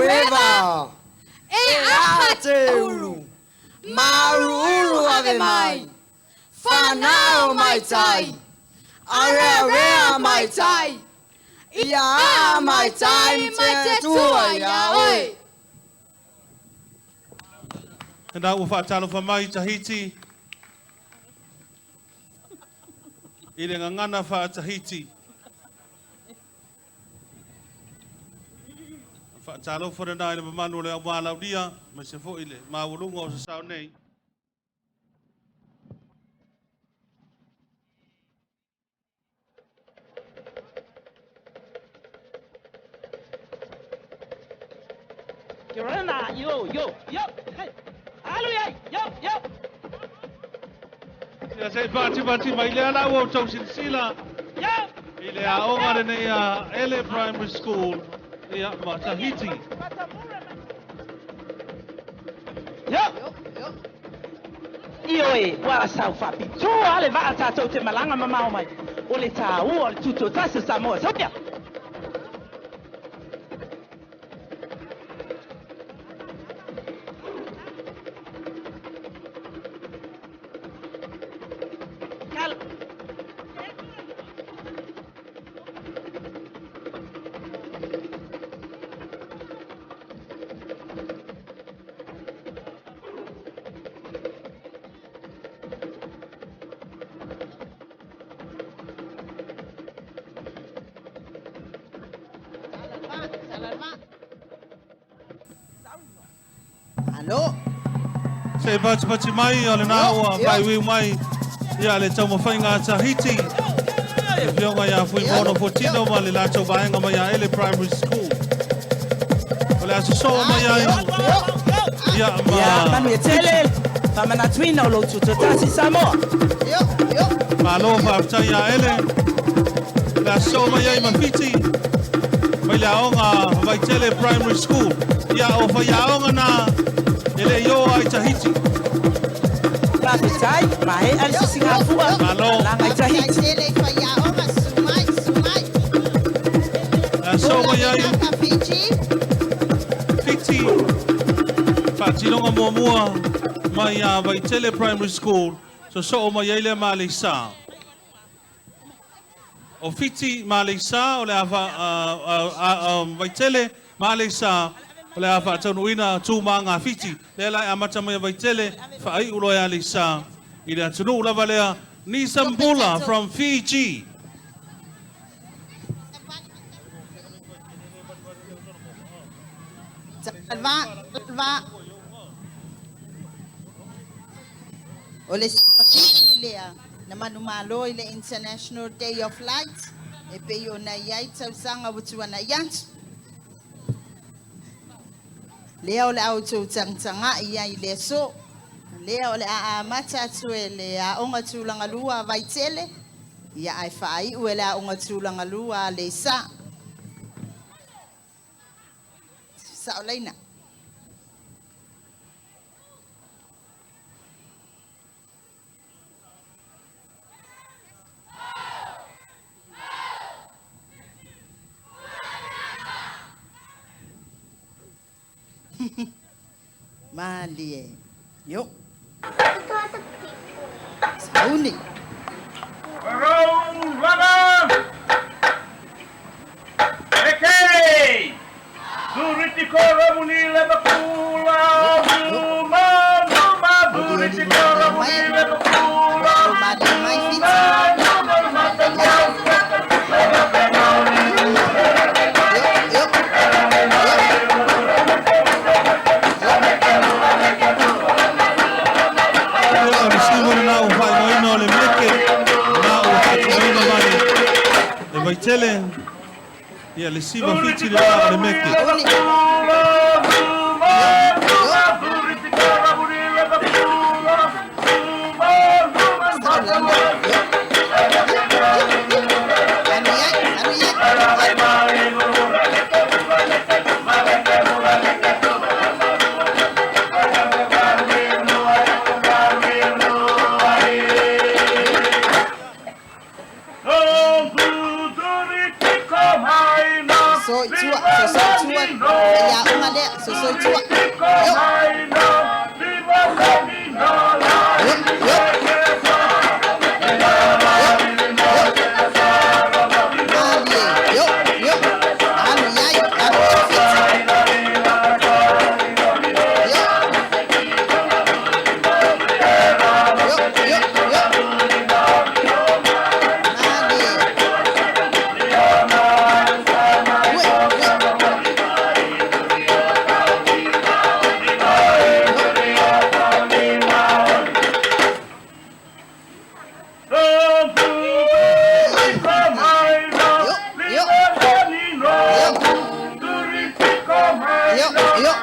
Eva. E aha te uru. Maruuru ave mai. Whanau mai tai. Arearea mai tai. Ia a mai tai mai te tua ia oe. Tēnā ua faatalofa mai Tahiti i le gagana faa-Tahiti. Faatalofa lena i le mamalu o le aumalaulia, aemaise foi le maualuga o sasao nei. Yo, yo, yo, hey. Alu ia, yo, yo. Ia se i faatipati mai lea la ua outou silasila i le aoga lenei a Ele Primary School ia ma Tahiti. Yo. Ioe, ua sau faapitoa le vaa tatou te malaga mamao mai. O le tāua o le Tutoatasi o Samoa. Saunia! Alo. Se patipati mai o lena ua faaiuiu mai ia le taumafaiga a Tahiti. Le afioga ia Fuimaono Fotino ma le latou vaega mai ia Ele Primary School. O le a sosoo mai ai ia ma Ia, manuia tele, faamanatuina o lou Tutoatasi Samoa. Malo faafetai ia Ele. O le a sosoo mai ai ma Fiti mai le aoga Vaitele Primary School. Ia o faiaoga na e le i o ai Tahiti. Faafetai, maea le sisigafua. Malo. Malaga i Tahiti. Tele faiaoga sumai sumai. Le a sosoo mai ai Fiji. Fiti faatinoga muamua mai a Vaitele Primary School sosoo mai ai lea ma Aleisa. O Fiti ma Aleisa o le a Vaitele ma Aleisa o le a faataunuuina tu ma aga a Fiti. Lea la e amata mai a Vaitele faaiu loa e Aleisa i le atunuu lava lea Nisambula from Fiji. Va, va. O le Fiji lea na manumalo i le International Day of Light e pei ona i ai tausaga ua tuanai atu. Lea o le a outou tagatagai ai i le aso. Lea o le a amata atu e le aoga tulaga lua a Vaitele, ia ae faaiu e le aoga tulaga lua a Aleisa. Saolaina. Malie. Yo. Sauni. Roll, Eke! Duritiko ramuni lebakula, Numa, numa, duritiko ramuni lebakula, Malie mai Fiti. Numa, numa, Yo, yo. Lea o le siva lena ua faaigoaina o le meke na ua faatinoina mai e Vaitele. Ia le siva Fiti lena o le meke. Sauni. Numa, duritiko ramuni lebakula, Numa, numa, Saolaina. Yo. Anu iai, anu iai. Soso i tua, soso i tua. Le aoga lea, soso i tua. Yo. Yo, yo. Malie, yo, yo. Alu iai, alu i Fiti. Yo. Yo, yo, yo. Malie. Ue, ue. Yo, yo. Yo. Yo, yo.